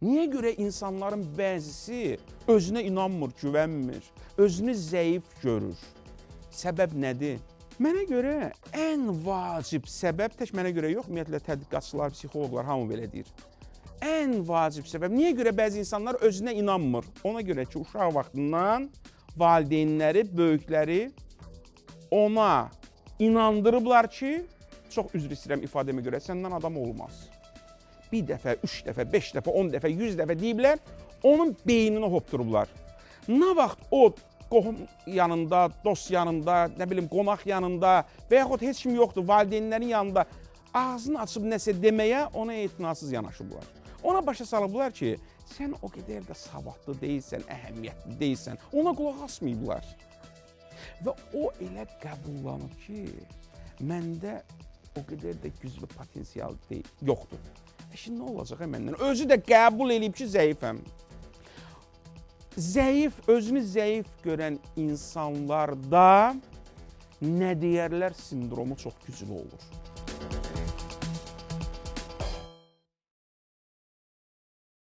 Niyə görə insanların bəzisi özünə inanmır, güvənmir, özünü zəif görür? Səbəb nədir? Mənə görə ən vacib səbəb, tək mənə görə yox, ümumiyyətlə tədqiqatçılar, psixoloqlar hamı belə deyir. Ən vacib səbəb, niyə görə bəzi insanlar özünə inanmır? Ona görə ki, uşaq vaxtından valideynləri, böyükləri ona inandırıblar ki, çox üzr istəyirəm ifadəmə görə, səndən adam olmaz. Bir dəfə, 3 dəfə, 5 dəfə, 10 dəfə, 100 dəfə deyiblər, onun beyninə hopdurublar. Nə vaxt o qohum yanında, dost yanında, nə bilim qonaq yanında və yaxud heç kim yoxdur, valideynlərin yanında ağzını açıb nəsə deməyə ona etinasız yanaşıblar. Ona başa salıblar ki, sən o qədər də savadlı deyilsən, əhəmiyyətli deyilsən. Ona qulaq asmayıblar. Və o elə qəbullanıb ki, məndə o qədər də güclü potensial deyil, yoxdur. Şimdi nə olacaq məndən? Özü də qəbul eləyib ki, zəifəm. Zəif, özünü zəif görən insanlarda nə deyərlər sindromu çox güclü olur.